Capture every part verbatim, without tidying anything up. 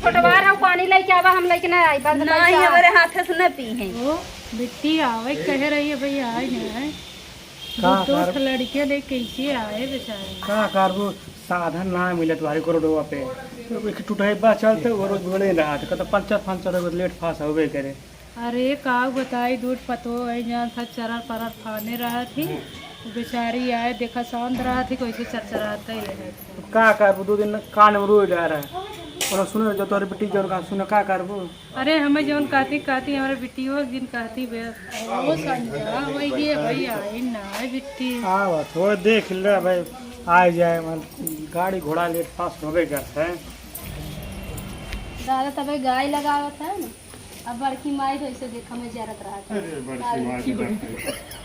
छोटवार है, पानी लेके आवा, हम लेके ना आई, बस नहीं, पैसा। हमारे हाथे से न पी है। ओ, बिट्टी आवे कहे रही है भैया, आए नहीं है। का दो, दो कर- ठो लड़के ले कैसे आए बेचारे? का करबू, साधन ना मिलत भाई को रोडवा पे। एक टुटैबा चलते वो रोज बिगड़े रहा था, कत पंचर फंचर हो लेट फास होबे करे। अरे का बताई, दूध पतो है जान था, चरर परर फाने रहा थी। वो बेचारी आए, देखा शांत रहा थी, कैसे चरचराते रहे। का करबू, दो दिन कान में रोए जा रहा है। और सुने जो तोहरे बेटी जौन कहा सुने, का करबू? अरे हमें जौन कहती, कहती हमारे बिटियो एक दिन कहती बे, ओ संजा, वही ये भाई आई ना है बिट्टी। आवा, थोड़ा देख ले भाई, आ जाए, मन गाड़ी घोड़ा लेट फास होबे करते हैं। दादा तबे गाय लगावत है ना, अब बड़की माई तो ऐसे देख हमें जरत रहा था। अरे, बड़की माई तो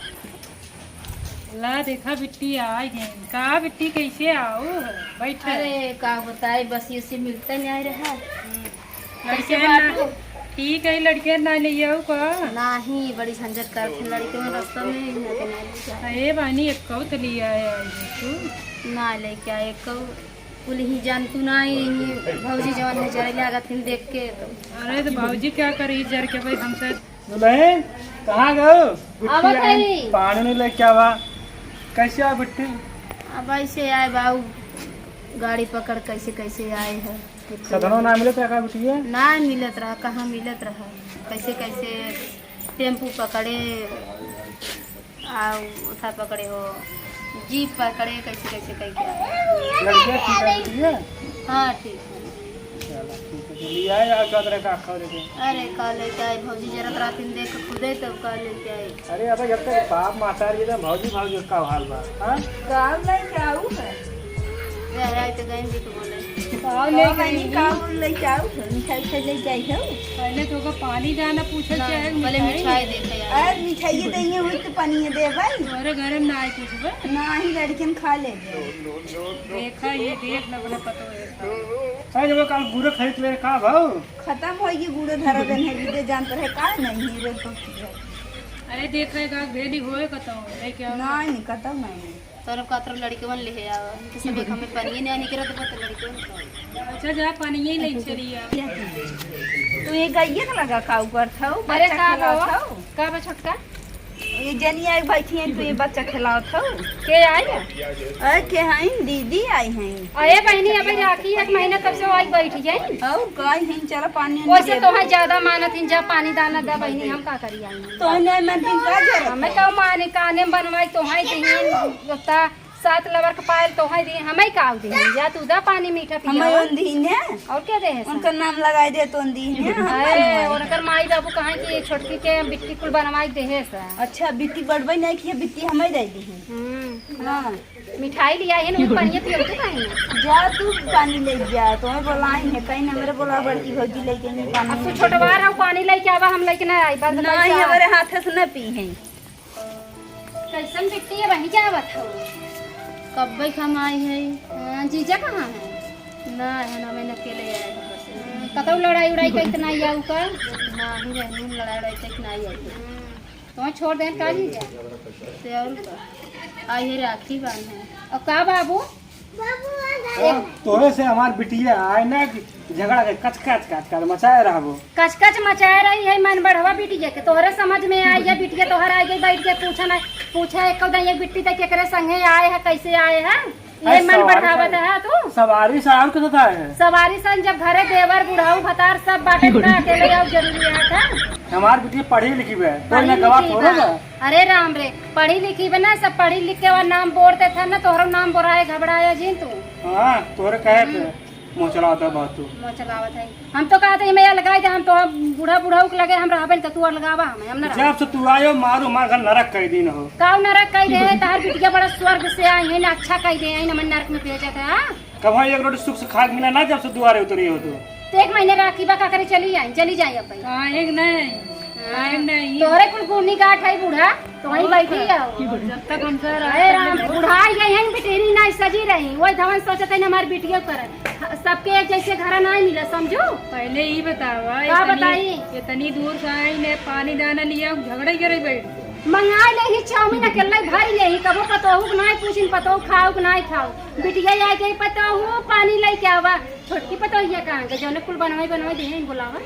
ला देखा बिट्टी आ गई। का बिट्टी कैसे आऊ है? बैठे। अरे का बताई, बस ये से मिलते नहीं आए रहा। लड़के कैसे ना, बाटू? ठीक है, लड़के ना ले आओ का? नहीं, बड़ी झंझट करत हैं लड़के में रास्ता में, यहाँ के ना ले जाए। अरे बानी, एक कौ तो ले आए, आए तू। ना लेके आए कौ, कुल ही जान तू ना, ये भौजी जवान में जरे लागत हैं देख के तो। अरे तो भौजी क्या करी जर के भाई हमसे? दुल्हन, कहाँ गयो? आवत है। पानी नहीं लेके आवा। कैसे आ बिट्टी? अब ऐसे आए बाऊ, गाड़ी पकड़ कैसे कैसे आए हैं। सदनो ना मिलत रहा का बिटिया? ना मिलत रहा, कहाँ मिलत रहा? कैसे कैसे टेम्पू पकड़े, आ उठा पकड़े हो, जीप पकड़े, कैसे कैसे कह के आए। लड़किया ठीक है बिटिया? हाँ ठीक है। चला ठीक है, चलिए आए, आ क्या तरह का खा लेते हैं। अरे का लेके आए भौजी, जरा रात दिन देख के खुदे तब का लेके आए। अरे, अब जब तक बाप महतारी के भौजी, भौजी का हाल बा, हाँ? गाँव लेके आऊ है। रे, आए तो गए जी को बोले। गाँव लेके आई। गाँव लेके आऊ है, मिठाई खाई ले जाई हो। पहले तो ओकर पानी दाना पूछल ना, चाहे, पहले मिठाई। मिठाई देखे यार। अरे, मिठाई दे, ये हुई तो पानी दे भाई। तोरे घर में ना आए कुछ बे। ना ही लड़कियन खा ले। देखा, ये देख ना, अपने पतो है। अरे, जब काल गुड़ खरीद ले, का भाव? खत्म हो गई, गुड़ धरा देन है, विदे जानत रहे, का नहीं है, रोज पहुंच गया। अरे देख रहे का भेली होए कतौ, नहीं क्या? नहीं, नहीं, कतौ नहीं। तोर कतरो लड़के बन ले आवा, तो सब एक हमें पानी नहीं निकलत बा तो लड़के बन। अच्छा जा पानी ही नहीं चली आ। तू ये गइये के लगा का ऊपर था, अरे बच्चा का खेला बाबा? था। का बा छोटका? ये जनी आई बैठी है, तू ये बच्चा खेलावत हो। के आई? अरे के हईं? दीदी आई हैं। अरे बहिनी, अबे राखी एक महीना तब से आई बैठ जाई। और का आई हैं, चला पानी उनी वैसे देबो। तो है ज्यादा मानत हिन, जा पानी दाना दा बहिनी, हम का करी आई। तो है नहीं मानती का जरूरत हमें है? का माने काने में बनवाई तो है दीन, उतना सात लवर के पायल तो है दीन, हमें का दीन, जा तू दा पानी मीठा पिया। हमें उन दीन है। और क्या दे है उनका सब? नाम लगाई दे तो उन दीन है, हम अरे, बनवाई। उनकर माई बाबू कहाँ कि छोटकी के बिट्टी कुल बनवाई दे है सब। अच्छा, बिट्टी बड़बई नहीं किया, बिट्टी हमें दे दी है। हम्म। हाँ। मिठाई लिया है ना, पानी पियो तो काहे ना? जा तू पानी ले जा, तुम्हें बोलाई है, कहीं हमरे बोला बड़की भौजी लेके नहीं पानी अब तू नहीं छोटवार हो, पानी लेके आवा, हम लेके ना आई, बस नहीं, पैसा। हमारे हाथ से न पी है। कैसन बिट्टी है, वहीं जावत हो? कब्बे के हम आई है। हाँ, जीजा कहाँ है? ना है ना, मैंने अकेले आए हैं बस। कतौ लड़ाई उड़ाई का इतना आई आऊ का? ना ही रहनी लड़ाई उड़ाई का इतना आई आऊ। तुम्हें छोड़ देन का जीजा? से और का? आई है राखी बांधे। और का बाबू? तोरे से हमार बिटिया आए ना कि झगड़ा के कच कच कच कच मचाए रहबो। कच कच मचाए रही है मन बढ़वा बिटिया के, तोहरे समझ में आई है बिटिया तोहर आए गई बैठ के पूछा ना, पूछा एको दिन ये बिट्टी ते केकरे संगे आए है, कैसे आए है, ये अरे मन सवारी बढ़ावत से, है तू। सवारी से और के साथ आए हैं? सवारी से जब घरे देवर बुढ़ाऊ भतार सब बाटे ना अकेले आओ जरूरी है का? हमार बिटिया पढ़ी लिखी बे, कोई पढ़ी ना गवा लिखी थोड़ो बा। बा। अरे राम रे, पढ़ी लिखी बे ना, सब पढ़ी लिख के और नाम बोर देत है ना, तोहरो नाम बोराए घबराए जिन तू। हाँ, तोहरे कहे पे हम्म। मोह चलावत है बहुत तू। मोह चलावत है। हम तो कहते हैं, मैं अलगाई दे, हम तो बूढ़ा बूढ़ा के लगे हम रहबे न, तो तू अलगावा हमें, हम ना रहब। जब से तू आयो मारू, हमार घर नरक कई दिन हो। काऊ नरक कई दे, तहार बिटिया बड़ा स्वर्ग से आई है ना, अच्छा कई दे, आई ना, मन नरक में भेजत है, हाँ? कब एक रोटी सुख से खा के मिला ना, जब से दुआरे उतरी हो तू। तो एक महीने राखी बा, का करे, चली आई, चली जाई अब भाई। काहे के नहीं? हाँ। काहे के नहीं? तोहरे कुल गुनी गाठ है बूढ़ा, तो वहीं और बैठी का? है। जब तक हमसे अरे राम, बुढ़ाई गई है, बिटेरी ना सजी रही, वही धवन सोचत है ना हमारी बिटिया कर। सबके एक जैसे घर ना मिला, समझू? पहले ही बतावा, का इतनी, बताई? इतनी दूर से आई ने पानी दाना लिया, झगड़े करे बैठ। मंगाइ लेही चाउमीन, अकेले भरि लेही, कबो पतोहू के नाहीं पूछिन, पतोहू खाउ के नाहीं खाउ। बिटिया आइ गइ, पतोहू पानी लइके आवा। छोटकी पतोहिया कहाँ गइ? जउने कुल बनवाइ, बनवाइ देहे, बोलावा।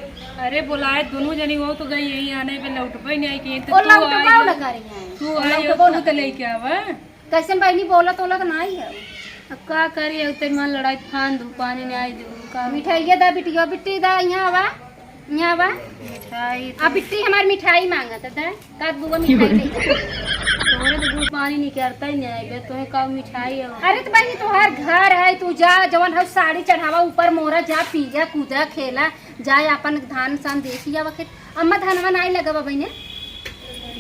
अरे बोलाए दुनू जनी, वो तो गइ यही आने पे, लौटबइ नाहीं कि ओ तू लौटबो आई न जा। करी है। तू ओ आई लौटबो हो, न तू तो करी। लइके आवा। कइसन बहिनी, बोलत ओलत नाहीं है। अब का करी, अब ते मन लड़ाई फान दू, पानी नाहीं दू, का? मिठाइया दा बिटिया, बिट्टी दा, इहाँ आवा, इहाँ आवा। मिठाई अब बिट्टी हमार मिठाई माँगत है, दा, का बुआ मिठाई नहीं? तोहरे तो गुड़ पानी निकरता ही नाहीं है, तोहे का मिठाई है? अरे तो बहिनी, तोहार घर है, तू जा, जवन है साड़ी चढ़ावा ऊपर मोरा, जा पिया, कूदा, खेला, जा आपन धान सान देखि आवा खेत। अम्मा, धनवा नाहीं लगावा बहिने?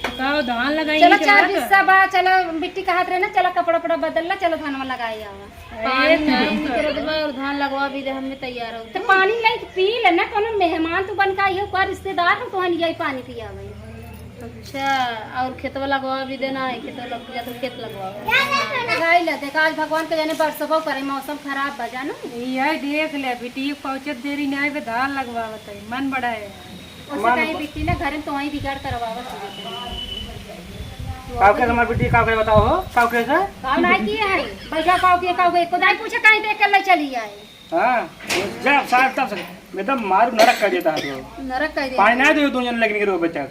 का धान लगाई चलो, के चार बात? हिस्सा बा, चलो, बिट्टी कहत रहे ना, चलो, कपड़ा उपड़ा बदल ला, चलो, धनवा लगाए आवा। अरे, पानी नाहीं निकरत बा और धान लगवा भी दे, हमें तैयार हो। तो पानी लाइके पी ले ना, कौनो मेहमान तू बन के आई हो, का रिश्तेदार हो, तोहन यही पानी पियावे। अच्छा, और खेतवा लगवा भी देना है, खेतवा लग जा तो खेत लगवा। लगाई ले, देख, आज भगवान के जाने बरसबो करे, मौसम खराब बा, जानो। यही देख ले, बिट्टी पहुँचत देरी नाहीं बे, धान लगवावत है, मन बड़ा है। ओसे मन कहीं बिट्टी ना घरे में तो वहीं बिगाड़ करवावत होई। काउ के हमार बिट्टी काउ के बताओ हो, काउ के से? काउ ना किए है, बैठा काउ के, काउ के, खुदाई पूछे कहीं देख के ले चली आए। हाँ, जब साहब तब से, एकदम मारू नरक कर देता है तो। नरक कर देता। पानी ना दे दो जन लेकिन गिरो बच्चा।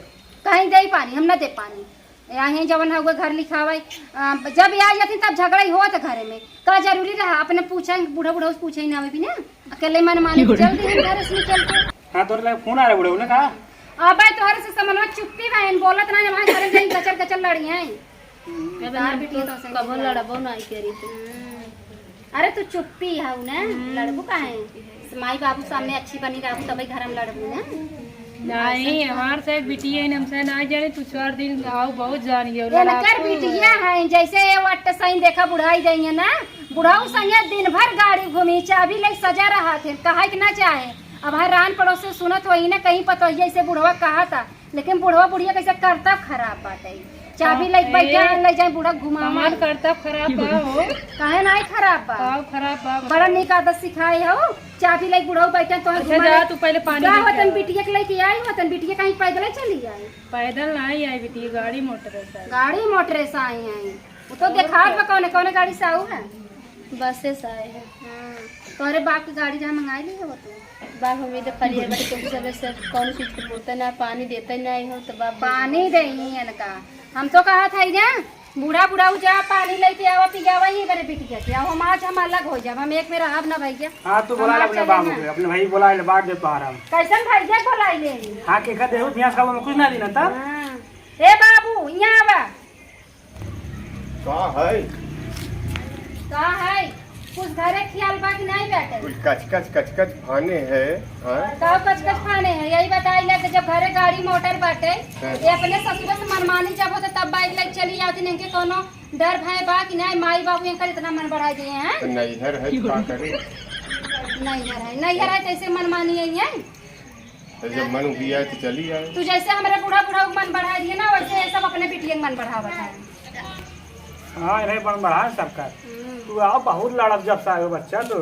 कहीं दे पानी, हम ना दे पानी। या ही जवन हउवे घर लिखावे, आ, जब आ जाती तब झगड़ा ही होत घरे में। का जरूरी रहा अपने पूछे, बूढ़ा बूढ़ा से पूछे ही ना आवे भी ना। अकेले मन मालिक जल्दी हम घर से निकल के। हाँ, तोरे लगे फोन आ रहा बूढ़ा ने कहा। अबे तोहरे से समनवा चुप्पी बहन बोलत ना, हमारे घरे जाई गचर गचर लड़ी हैं। कबे तार ना बिटिया तो तो सही कबो लड़ा। लड़बो ना करी तो। हम्म। अरे तू चुप्पी हऊ ना, हम्म, लड़बू काहे? चुप्पी है। माई बाबू सामने अच्छी बनी रहबू तबे घर में लड़बू ना। नहीं, हमार से बिटिया है, हमसे ना जाने, तू चार दिन आओ, बहुत जान गयो, इनकर लड़ाकू बिटिया है। है, जैसे ये वट सही देखा बुढ़ाई जाइए ना, बुढ़ाऊ संगे दिन भर गाड़ी घूमी, चाबी ले सजा रहा थे, कहे के ना चाहे। अब है रान पड़ोस से सुनत होई ना, कहीं पतोहिया ऐसे बुढ़वा कहा था, लेकिन बुढ़वा बुढ़िया कैसे करतब खराब बाटे। चाबी का-, लइके बैठा ए, है, ले जाए बूढ़ा घुमावे। कमाल करतब खराब बा हो। काहे नाहीं खराब बा? का खराब बा, बड़ा बताओ। नीक आदत सिखाए हो। चाबी लइके बूढ़ा बैठा तो अच्छा, घुमावे। जा तू पहले पानी जा लेके होतन आ। बिटिया के लइके आई होतन, बिटिया कहीं पैदल चली आई? पैदल नाहीं आई बिटिया, गाड़ी मोटर से आई। गाड़ी मोटर से आई आई। वो तो और देखात क्या? बा कौने, कौने गाड़ी से आऊ है? बसे से आए हैं। हाँ, तोहरे बाप के गाड़ी जहाँ मंगाई ली है वो तो। बाप हम इधर खड़ी है, बड़ी तुम सब से कौन चीज के बोलते ना, पानी देते ना हो तो बाप पानी दे ही इनका। हम तो कहा था इधर बूढ़ा बूढ़ा उ जा पानी लेके आवा, पियावा ही बरे बिटिया के। अब हम आज हम अलग हो जाब, हम एक में रहब ना भैया। हाँ, तू बोला ले हमार अपने चले बाबू ना। के, अपने भाई बोला ले, बात दे तोहार हम। कैसन भैया बोलाई ले? हाँ, के का देहु भैंस का वो कुछ ना दी ना तब। हाँ। ए बाबू, यहाँ आवा। का है? का है? कुछ घरे ख्याल बा कि नहीं बेटे? कुछ कचकच, कचकच फाने है, हाँ? का कचकच फाने है? यही बताई ले कि जब घरे गाड़ी मोटर बाटे, हाँ। ये अपने ससुर से मनमानी जब होता तब बाइक लेके चली जाती, इनके कोनो डर भय बा कि नहीं? माई बाबू इनकर इतना मन बढ़ाई दिए हैं। तो नैहर है तो का करे? नैहर है, नैहर है तो ऐसे मनमानी है, है? तो जब मन उबिया है तो चली आए। तू जैसे हमारे बूढ़ा बूढ़ा के मन बढ़ा दिए ना, वैसे ये सब अपने बिटिया के मन बढ़ावत है। हाँ, इन्हें मन बढ़ा सबका। हम्म। तू आओ, बहुत लड़ब जब से आयो बच्चा तू।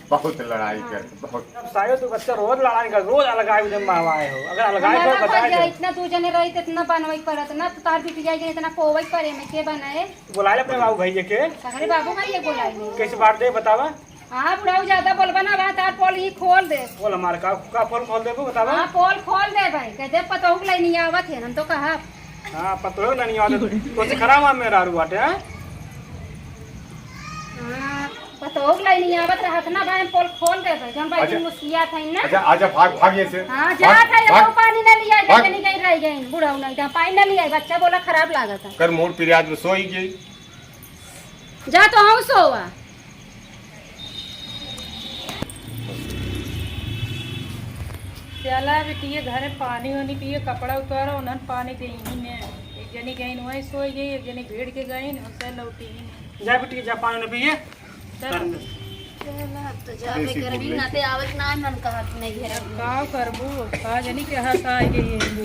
बहुत लड़ाई हाँ। कर, बहुत। जब से आयो तू बच्चा रोज लड़ाई कर, रोज अलगाई उधर में आए हो। अगर अलगाई हमारा को बताए भैया दे। इतना दू जने रही तो इतना बनवे के पड़त ना, तो तार बिटिया के इतना कोवे के पड़े में के बनाए? बुला ले अपने बाबू भैया के। अरे बाबू भैया बुलाई ले। कैसे बात दे बतावा? हाँ, बुढ़ऊ, ज्यादा बोलबा ना, बा, तार पोल ही खोल दे। पोल हमार का, का पोल खोल देबो, बतावा? हाँ, पोल खोल दे भाई, कह दे, पतोहू के लइनी आवत है, हम तो कहब। हाँ, पतोहू के लइनी आवत है, तो से खराब हम मेरा रू बाटे, हैं? हाँ, पतोहू के लइनी आवत रहत ना, भाई, हम पोल खोल दे भाई, हम भाई अच्छा। मुस्किया था ना। अच्छा, आजा, भाग, भाग ये से। हाँ, भाग, जा था, ये भाग। वो पानी ना लिया, भाग। जनी गई रह गई, बुढ़ऊ नहीं था, पानी ना लिया, बच्चा बोला खराब लागत है। कर मोर पिरियाज में सोई गई। जा तो हूँ सोवा। चला बिटिया घरे पानी वानी पिए, कपड़ा उतारो, उन्हन पानी दे ही ने। एक जनी गईन वहीं सोई गई, एक जनी भीड़ के गईन, उसे लौटी ही ने। जा बिटिया, जा पानी वानी पिए। चल। चला, अब तो जाबे करबी, ना ते आवत ना मन कहत नहीं है। अब का करबू, का जनी के हाथ आ गई है।